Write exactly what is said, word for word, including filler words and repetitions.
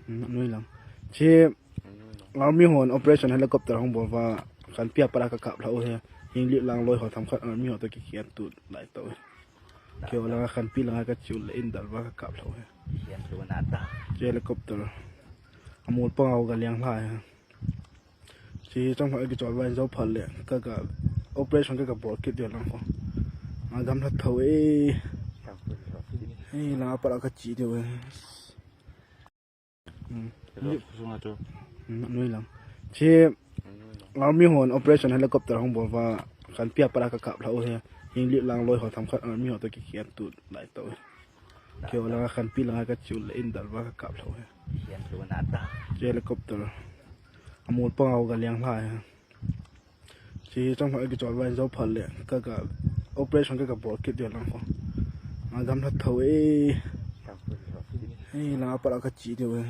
ꯎꯝ, ꯅꯣꯏ ꯂꯪ꯫ ꯁꯤ army ꯍꯣꯟ operation helicopter ꯍꯣꯡꯕꯣꯕ ꯀꯟꯄꯤꯌꯥ ꯄꯔꯥ ꯀ ꯀꯥꯞ ꯂꯥꯛꯎ ꯍꯦ꯫ ꯍꯤꯡꯂꯤ ꯂꯥꯡ ꯂꯣꯏ ꯍꯣ ꯊꯝꯈꯠ army ꯍꯣ ꯇ ꯀꯤ ꯀꯤꯌꯥꯟ ꯇꯨ ꯂꯥꯏ ꯇꯧ ꯍꯦ꯫ ꯀꯤꯌꯣ ꯂꯥꯡ ꯀꯟꯄꯤ ꯂꯥꯡ ꯀ ꯆꯤꯎ ꯂ ꯏꯟ ꯗꯔꯕ ꯀ ꯀꯥꯞ ꯂꯥꯛꯎ ꯍꯦ꯫ ꯁꯤ helicopter ꯑꯃꯣꯜ ꯄꯉꯥꯎꯒ ꯂꯦꯡ ꯂꯥꯛ ꯍꯦ꯫ ꯁꯤ ꯆꯪꯈꯠꯂꯒ ꯆꯣꯜ ꯋꯥꯏ ꯖꯧ ꯐꯜꯂꯦ꯫ ꯀꯒ operation ꯀꯒ ꯕꯣꯠ ꯀꯤꯠ ꯌꯣꯜꯂꯝꯀꯣ꯫ ꯉꯥ ꯒꯝꯂꯥ ꯊꯧꯋꯦ꯫ ꯑꯩ ꯂꯥ ꯄꯔꯥ ꯀ ꯆꯤꯗꯦ ꯑꯣꯏ꯫ ꯎꯝ꯫ ꯎꯝ, ꯅꯣꯏ ꯂꯪ꯫ ꯁꯤ army ꯍꯣꯟ operation helicopter ꯍꯣꯡꯕꯣꯕ ꯀꯟꯄꯤꯌꯥ ꯄꯔꯥ ꯀ ꯀꯥꯞ ꯂꯥꯛꯎ ꯍꯦ꯫ ꯍꯤꯡꯂꯤ ꯂꯥꯡ ꯂꯣꯏ ꯍꯣ ꯊꯝꯈꯠ army ꯍꯣ ꯇ ꯀꯤ ꯀꯤꯌꯥꯟ ꯇꯨ ꯂꯥꯏ ꯇꯧ ꯍꯦ꯫ ꯀꯤꯌꯣ ꯂꯥꯡ ꯀꯟꯄꯤ ꯂꯥꯡ ꯀ ꯆꯤꯎ ꯂ ꯏꯟ ꯗꯔꯕ ꯀ ꯀꯥꯞ ꯂꯥꯛꯎ ꯍꯦ꯫ ꯁꯤ helicopter ꯑꯃꯣꯠ ꯄꯉꯥꯎꯒ ꯂꯦꯡ ꯂꯥꯛꯑꯦ꯫ ꯁꯤ ꯆꯪꯈꯠꯂꯒ ꯆꯣꯜ ꯋꯥꯏ ꯖꯧ ꯐꯜꯂꯦ꯫ ꯀꯒ operation ꯀꯒ ꯕꯣꯠ ꯀꯤꯠ ꯌꯣꯜꯂꯝꯀꯣ꯫ ꯉꯥ ꯒꯝꯂꯥ ꯊꯧꯋꯦ꯫ ꯑꯩ ꯂꯥ ꯄꯔꯥ ꯀ ꯆꯤꯗꯦ ꯑꯣꯏ꯫